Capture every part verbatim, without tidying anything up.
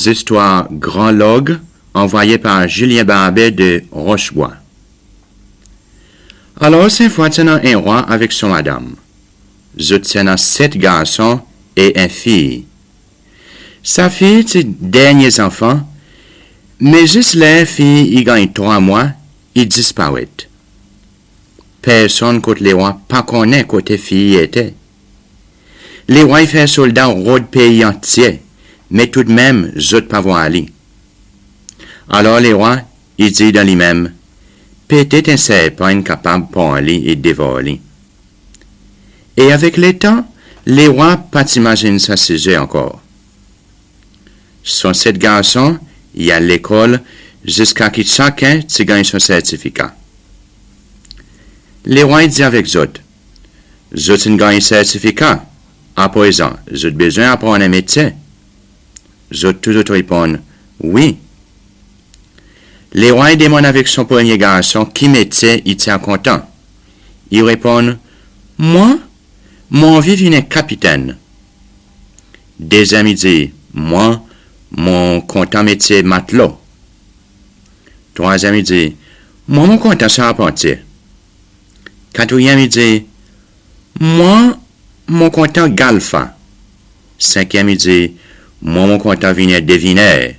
Zistwar Gran Log, anvoye par Julien Barbet de Rochebois. Alor, en fwa ti annan en rwa avek son madanm. Zot ti annan set garson e en fiy. Sa fiy ti dernyen zanfan, me zis ler fiy i ganny trwa mwan, i disparet. Personn kot lerwa pa konnen kote fiy i ete. Lerwa i fer solda rod pei antye, me toudmenm zot pa vwar li. Alor lerwa i dir dan limenm, petet en serpan in kapab pran li e devor li. E avek letan, lerwa pa ti mazin sa size ankor. Son set garson i al lekol ziska ki sakenn ti ganny son sertifika. Lerwa i dir avek zot, zot in ganny sertifika, aprezan zot bezwen aprann en metye. Zot tou zot reponn, wi. Lerwa i demann avek son premye garson ki metye i ti a kontan. I reponn, mwan, mon anvi vin en kapitenn. Dezyenm i dir, mwan, mon kontan metye matlo. Trwazyenm i dir, mwan, mon kontan sarpantye. Katryenm i dir, mwan, mon kontan galfa. Senkyenm i dir, mwan, mon kontan vin en deviner.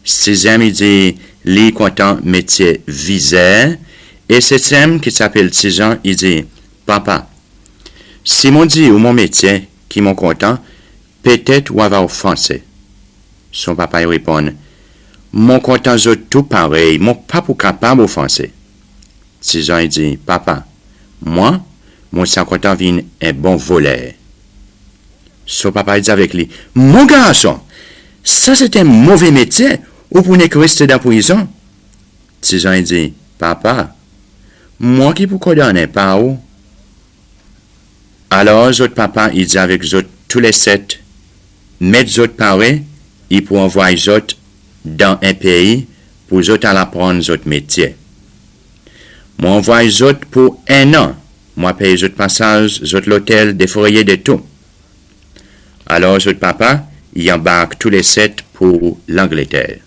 Sizyenm i dir, li kontan metye vizer. E setyenm ki ti apel Tizan, i dir, papa, si mon dir ou mon metye ki mon kontan, petet ou ava ofanse. Son papa i reponn, mon kontan zot tou parey, mon pa pou kapab ofanse. Tizan i dir, papa, mwan, mon ti a kontan vin en bon voler. Son papa i dir avek li, mon garson, sa se en move metye, ou pou nek reste dan prizon. Tizan i dir, papa, mwan ki pou kondannen, pa ou. Alor zot papa i dir avek zot tou le set, met zot pare, i pou anvoy zot dan en pei pour zot al aprann zot metye. Mon anvoy zot pour en an, mon a pey zot pasaz, zot lotel, defreye de tou. Alor zot papa i anbark tou le set pour Langleter.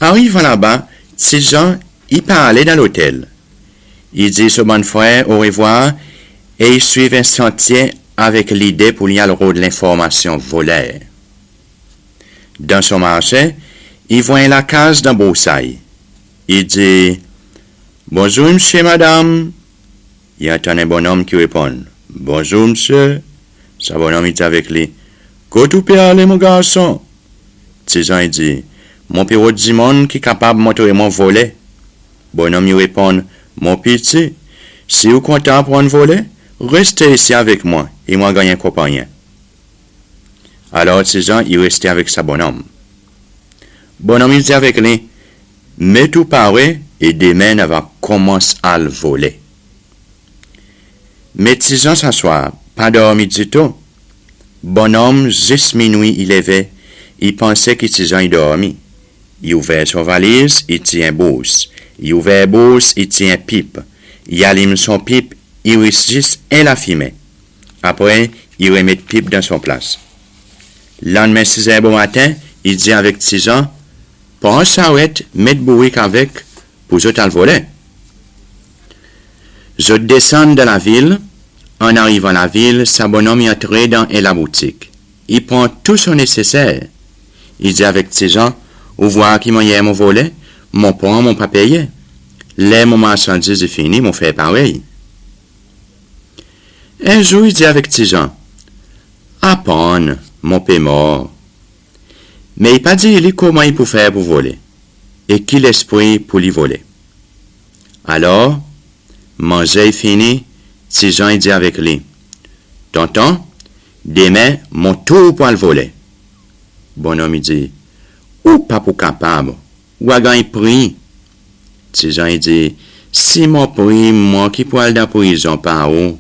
Arivan laba, Tizan i pa ale dan lotel. I dir son bann frer orevwar e i swiv en santye avek lide pour li al rod lenformasyon voler. Dan son marse, i vwar en lakaz dan broussay. I dir, bonzour msye, madam. I antann en bonnonm ki reponn, bonzour msye. Sa bonnonm i dir avek li, kot ou pe ale, mon garson? Tizan i dir, mon pe rod dimoun ki kapab montre mwan vole. Bonnonm i reponn, mon piti, si ou kontan aprann vole, reste isi avek mwan e mon a ganny en konpannyen. Alor Tizan i reste avek sa bonnonm. Bonnonm i dir avek li, met ou pare e demen nou ava konmans al vole. Me Tizan sa swar pa dormi ditou. Bonnonm zis minwi i leve, i panse ki Tizan i dormi. I ouver son valiz, i tir en bous. I ouver bous, i tir en pip. I alim son pip, i res zis en lafimen. Apre i remet pip dan son plas. Lannmen sizer bomaten, i dir avek Tizan, pran sarwet, met bourik avek pour zot al vole. Zot desann dan lavil. An arivan lavil, sa bonnonm i antre dan en laboutik. I pran tou son neseser. I dir avek Ti Zan, ou vwar ki mannyer mon vole, mon pran, mon pa peye. Ler mon marsandiz i fini, mon fer parey. En zour i dir avek Ti Zan, aprann, mon pe mor. Me i pa dir li konman i pou fer pou vole, e ki lespri pou li vole. Alor, manze i fini, Ti Zan i dir avek li, tonton, demen mon tour pou al vole. Bonnonm i dir, ou pa pou kapab, ou a ganny pri. Ti Zan i dir, si mon pri, mwan ki pou al dan prizon, pa ou.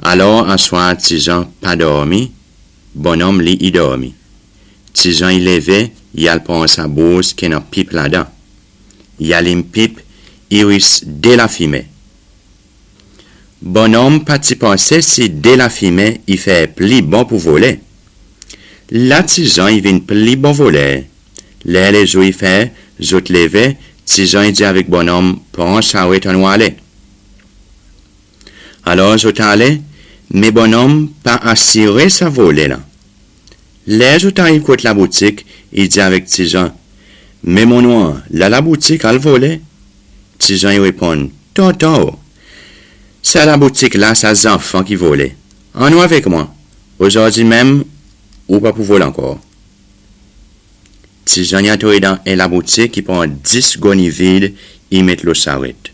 Alor aswar Ti Zan pa dormi, bonnonm li i dormi. Ti Zan i leve, i al pran sa bours ki annan pip ladan. I alim pip, i ris de lafimen. Bonnonm pa ti panse si de lafimen i fer pli bon pou vole. La Ti Zan i vin pli bon voler. Ler lezour i fer, zot leve, Ti Zan i dir avek bonnonm, pran sarwet, annou ale. Alor zot ale, me bonnonm pa asire sa vole la. Ler zot ariv kot laboutik, i dir avek Ti Zan, me mon nwanr, la laboutik al vole. Ti Zan i reponn, tonton, sa laboutik la sa zanfan ki vole. Annou avek mwan, ozordi menm ou pa pou vol ankor. Ti Zan i antre dan en laboutik, i pran dis goni vid, i met lo sarwet.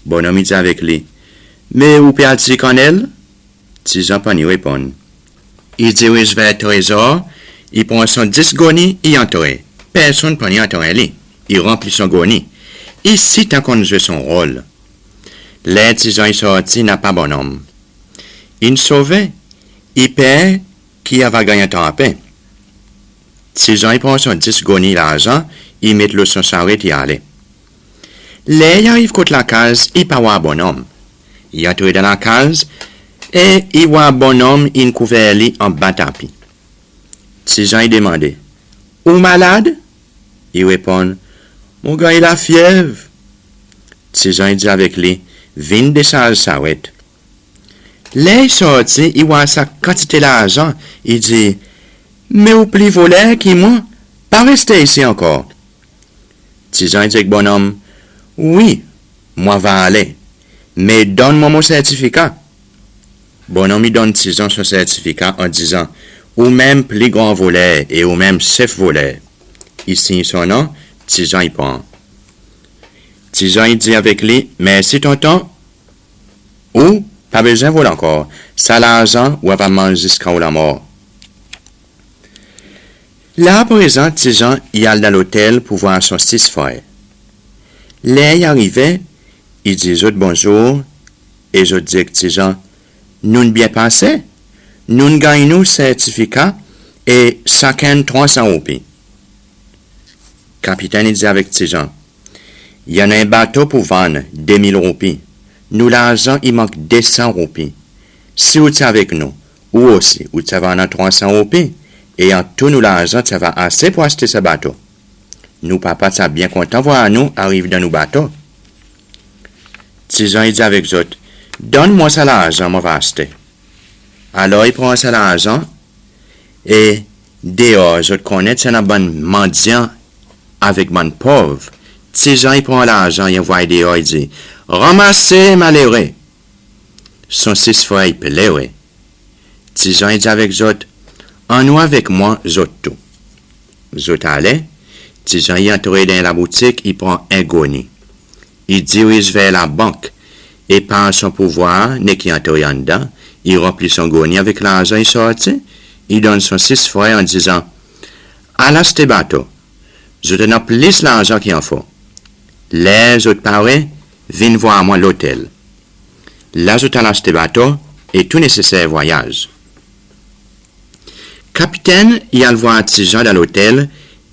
Bonnonm i dir avek li, me ou pe al tir kannel? Ti Zan pa ni reponn. I diriz ver trezor, i pran son dis goni, i antre. Personn pa ni antrenn li. I ranpli son goni. I sitan konn zwe son rol. Ler Ti Zan i sorti, napa bonnonm. In sove, i per ki i ava ganny atrape. Ti Zan i pran son dis goni larzan, i met lo son sarwet, i ale. Ler i ariv kot lakaz, i pa war bonnonm. I antre dan lakaz, e i war bonnonm in kouver li anba tapi. Ti Zan i demande, ou malad? I reponn, mon ganny lafyev. Ti Zan i dir avek li, vin desarz sarwet. Ler i sorti, i war sa kantite larzan, i dir, me ou pli voler ki mwan, pa reste isi ankor. Ti Zan i dir ek bonnonm, wi, mwan ava ale, me donn mwan mon sertifika. Bonnonm i donn Ti Zan son sertifika an dizan, ou menm pli gran voler e ou menm sef voler. I siny son non, Ti Zan i pran. Ti Zan i dir avek li, mersi tonton, ou pa bezwen vol ankor, sa larzan ou ava manz ziska ou lanmor. La aprezan Ti Zan i al dan lotel pou war son sis frer. Ler i arive, i dir zot bonzour e zot dir ek Ti Zan, nou'n byen pase, nou'n ganny nou sertifika e sakenn trwa san roupi. Kapitenn i dir avek Ti Zan, i annan en bato pou vann, de mil roupi. Nou larzan i mank de san roupi. Si ou ti avek nou, ou osi ou ti ava annan trwa san roupi, e an tou nou larzan ti ava ase pou aste sa bato. Nou papa ti a byen kontan war nou ariv dan nou bato. Ti Zan i dir avek zot, donn mwan sa larzan mon ava aste. Alor i pran sa larzan, e deor zot konnen ti annan bann mandyan avek bann pov. Ti Zan i pran larzan, i anvoy deor, i dir, ranmase malere. Son sis frer i plere. Ti Zan i dir avek zot, annou avek mwan zot tou. Zot ale, Ti Zan i antre dan en laboutik, i pran en goni. I diriz ver labank, e par son pouvwar, nek i antre andan, i ranpli son goni avek larzan, i sorti, i donn son sis frer an dizan, al aste bato. Zot annan plis larzan ki anfo. Ler zot pare, vin war mwan lotel. La zot al aste bato e tou neseser vwayaz. Kapitenn i al war Ti Zan dan lotel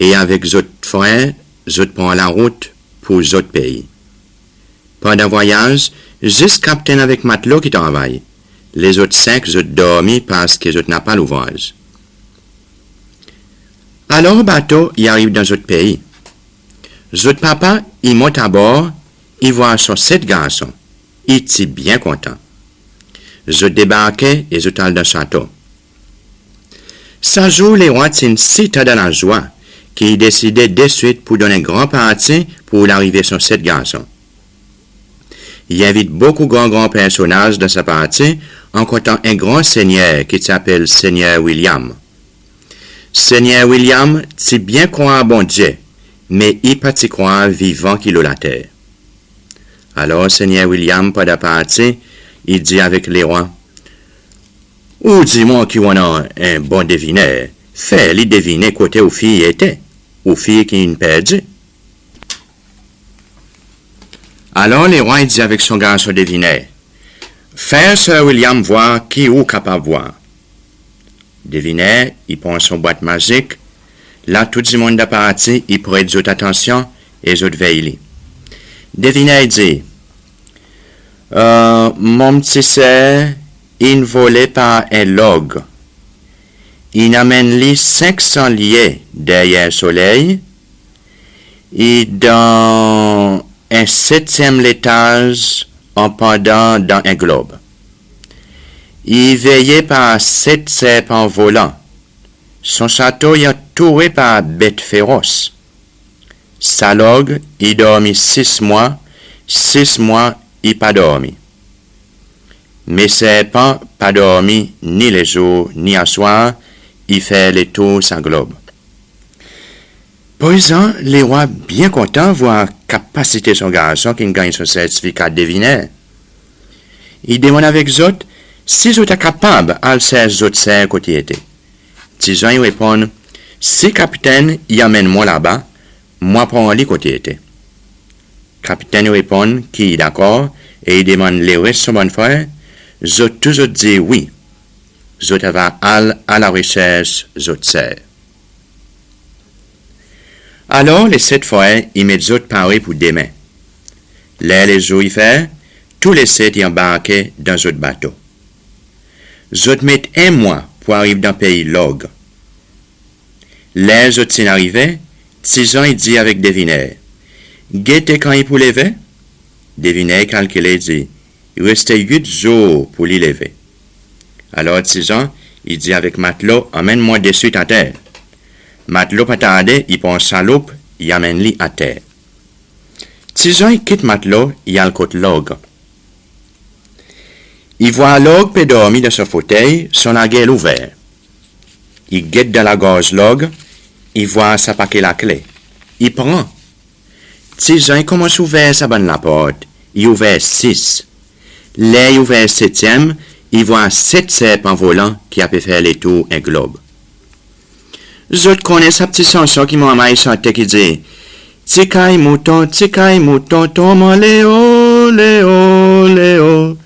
e avek zot frer zot pran larout pou zot pei. Pandan vwayaz, zis kaptenn avek matlo ki travay. Lezot senk zot dormi parski zot napa louvraz. Alor bato i ariv dan zot pei. Zot papa i mont abor, i war son set garson. I ti byen kontan. Zot debarke e zot al dan sato. Sa zour lerwa ti'n si tan dan lazwa ki i deside deswit pour donn en gran parti pour larive son set garson. I envit bokou gran-gran personnaz dan sa parti, an kontan en gran senyer ki ti apel Senyer William. Senyer William ti byen krwar Bondye, me i pa ti krwar vivan ki lo later. Alor Senyer William, pandan parti, i dir avek lerwa, "Ou dir mwan ki ou annan en bon deviner, fer li devinen kote ou fiy ete, ou fiy ki'n perdi." Alor lerwa i dir avek son garson deviner, "Fer Senyer William vwar ki ou kapab vwar." Deviner i pran son bwat mazik. La tou dimoun dan parti i pret zot atansyon e zot vey li. Deviner i dir, "Mon pti ser in vole par en log. In anmenn li senk san lye deryer soley, i dan en setyenm letaz an pandan dan en glob. I veye par set serpan volan. Son sato i antoure par bet feros. Sa log i dormi sis mwan, sis mwan i pa dormi. Me serpan pa dormi ni lezour ni aswar, i fer letour sa glob." Prezan lerwa byen kontan vwar kapasite son garson ki'n ganny son sertifika deviner. I demann avek zot si zot a kapab al serch zot ser kot i ete. Tizan i reponn, "Si kapitenn i anmenn mwan laba, mon a pran li kot i ete." Kapitenn i reponn ki i dakor e i demann leres son bann frer, zot tou zot dir wi. Zot ava al alaresers zot ser. Alor le set frer i met zot pare pour demen. Ler lezour i fer, tou le set i anbarke dan zot bato. Zot met en mwan pour ariv dan pei Log. Ler zot ti'n arive, Tizan i dir avek deviner, "Gete kan i pou leve?" Deviner i kalkile, i dir, "I reste wit zour pour li leve." Alor Tizan i dir avek matlo, "Anmenn mwan deswit ater." Matlo pa tarde, i pran saloup, i anmenn li ater. Tizan i kit matlo, i al kot Log. I vwar Log pe dormi dan son fotey, son lagel ouver. I get dan lagorz Log, i vwar sa pake lakle. I pran. Tizan i konmans ouver sa bann laport, i ouver sis. Ler i ouver setyenm, i vwar set serpan volan ki a pe fer letour en glob. Zot konnen sa pti sanson ki manman i sante ki dir, "Ti kay mouton, ti kay mouton, tonm anleo, leo, leo."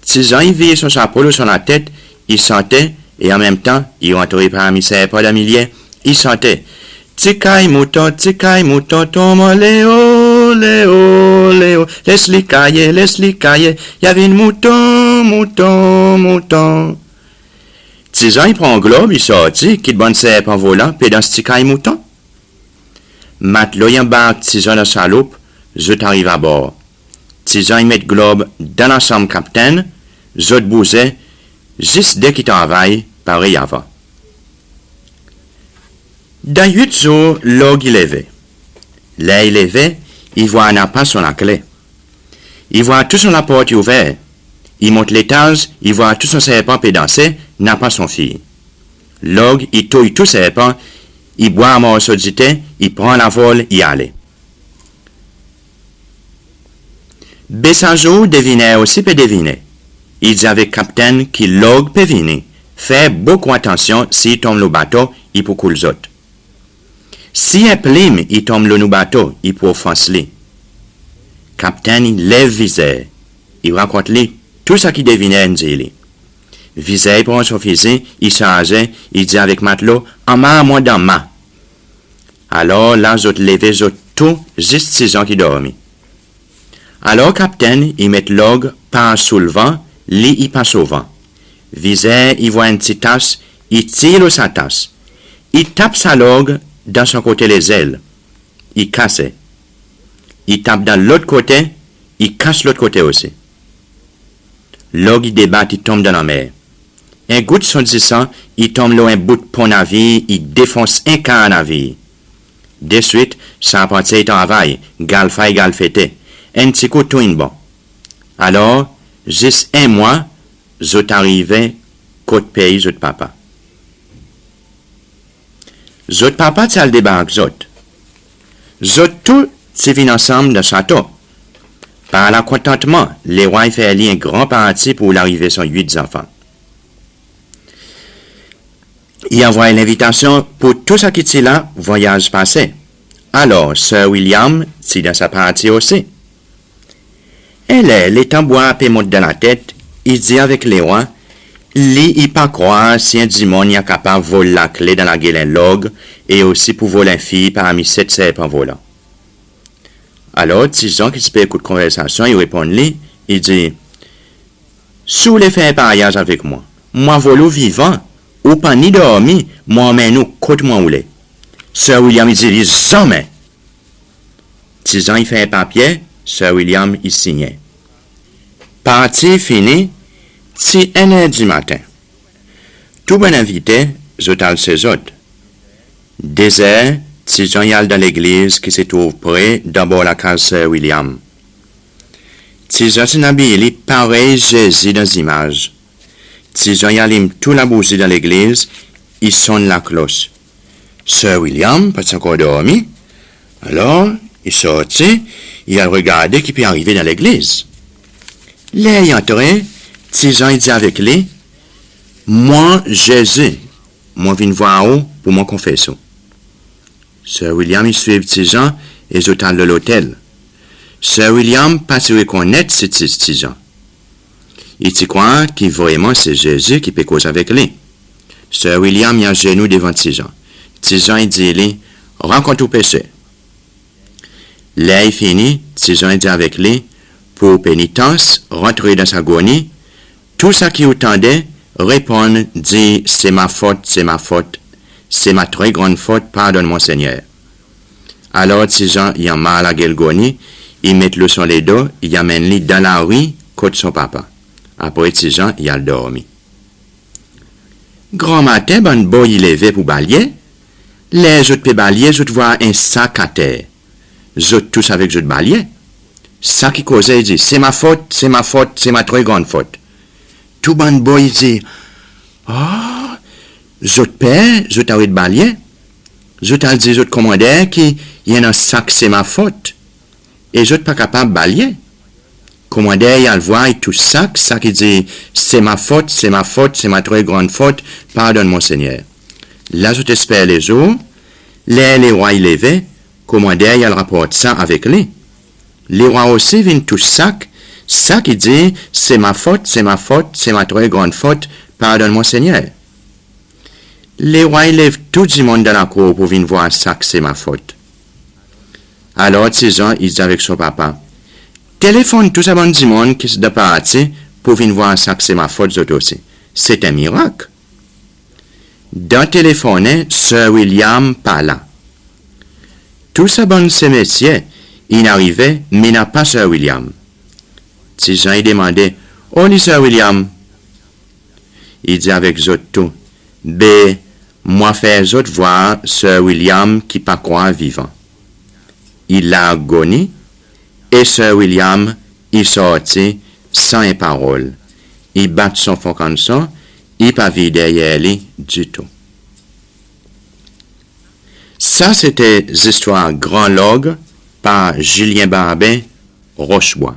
Tizan i vir son sapo lo son latet, i sante, e anmenmtan i rantre parmi serpan dan milye, i sante, "Ti kay mouton, ti kay mouton, tonm anleo, leo, leo. Les li kaye, les li kaye, i a vin mouton, mouton, mouton." Tizan i pran glob, i sorti, kit bann serpan volan pe dans ti kay mouton. Matlo i anbark Tizan dan saloup, zot ariv abor. Tizan i met glob dan lasanm kaptenn, zot bouze, zis de ki travay parey avan. Dan wit zour, Log i leve. Ler i leve, i vwar napa son lakle. I vwar tou son laport i ouver. I mont letaz, i vwar tou son serpan pe danse, napa son fiy. Log i touy tou serpan, i bwar morso dite, i pran lavol, i ale. Be sa zour deviner osi pe devine. I dir avek kaptenn ki Log pe vini, fer bokou atansyon, si i tonm lo bato, i pou koul zot. Si en plim i tonm lo nou bato, i pou ofans li. Kaptenn i lev vizer, i rakont li tou sa ki deviner in dir li. Vizer i pran son fizi, i sarze, i dir avek matlo, "Anmar mwan dan ma." Alor la zot leve zot tou, zis Tizan ki dormi. Alor kaptenn i met Log par sou lvan, li i pas ovan. Vizer i vwar en pti tas, i tir lo sa tas. I tap sa Log dan son kote lezel. I kase. I tap dan lot kote, i kas lot kote osi. Log i debat, i tonm dan lanmer. En gout son disan i tonm lo en bout pon navir, i defons en kar navir. Deswit, sarpantye i travay, galfa i galfete. En pti kou tou in bon. Alor, zis en mwan, zot arive kot pei zot papa. Zot papa ti al debark zot. Zot tou ti vin ansanm dan sato. Par lakontantman, lerwa i fer li en gran parti pour larive son wit zanfan. I anvoy lenvitasyon pour tou sa ki ti la vwayaz pase. Alor, Sir William ti dan sa parti osi. En ler, letan bwa pe mont dan latet, i dir avek lerwa, li i pa krwar si en dimoun i a kapab vol lakle dan lagel en log e osi pour vol en fiy parmi set serpan volan. Alor, Ti Zan ki ti pe ekout konversasyon, i reponn li, i dir, "Si ou le fer paryaz avek mwan, mon a vol ou vivan, ou pa ni dormi, mon anmenn ou kot mon oule." Sir William i dir li, "Zanmen!" Ti Zan i fer papye, Sir William i sinyen. Parti fini, ti en er dimaten. Tou bann envite, zot al se zot. De zer, Ti Zan i al dan legliz ki ti trouv pre dan bor lakaz Sir William. Ti Zan ti'n abiy li parey Zezi dan zimaz. Ti Zan i alim tou labouzi dan legliz, i sonn laklos. Sir William pa ti ankor dormi. Alor, i sorti, i al regarde ki pe arive dan legliz. Ler i antre, Ti Zan i dir avek li, "Mwan Zezi, mon vin vwar ou pour mon konfes ou." Sir William i swiv Ti Zan e zot al lo lotel. Sir William pa ti rekonnet se ti, Ti Zan. I ti krwar ki vreman se Zezi ki pe koz avek li. Sir William i azenou devan Ti Zan. Ti Zan i dir li, "Rakont ou pese." Ler i fini, Ti Zan i dir avek li, "Pour penitans, rantre dan sa goni, tou sa ki ou tande, reponn, dir, 'Se ma fot, se ma fot, se ma tre grann fot, pardonn mwan Senyer.'" Alor Ti Zan i anmar lagel goni, i met lo son ledo, i anmenn li dan lari kot son papa. Apre Ti Zan i al dormi. Granmaten, bann boy i leve pour balye. Ler zot pe balye, zot vwar en sak ater. Zot tous avek zot balye. Sak i koze, i dir, "Se ma fot, se ma fot, se ma tre grann fot." Tou bann boy i dir, "Ah!" Zot per, zot aret balye. Zot al dir zot komander ki i annan sak "Se ma fot", e zot pa kapab balye. Komander i al vwar, i tous sak, sak i dir, "Se ma fot, se ma fot, se ma tre grann fot, pardonn mwan Senyer." La zot esper lezour, ler lerwa i leve, komander i al raport sa avek li. Lerwa osi vin tous sak, sak i dir, "Se ma fot, se ma fot, se ma tre grann fot, pardonn mwan Senyer." Lerwa i lev tou dimoun dan lakour pour vin vwar sak "Se ma fot". Alor Ti Zan i dir avek son papa, "Telefonn tou sa bann dimoun ki dan parti pour vin vwar sak "Se ma fot" zot osi. Se en mirak." Dan telefonnen, Sir William pa la. Tou sa bann se mesye in arive, me napa Sir William. Ti Zan i demande, "Oni Sir William?" I dir avek zot tou, "Be, mon a fer zot vwar Sir William ki pa krwar vivan." I larg goni, e Sir William i sorti san en parol. I bat son fon kanson, i pa vir deryer li ditou. Sa se ti zistwar Gran Log par Julien Barbin Rochebois.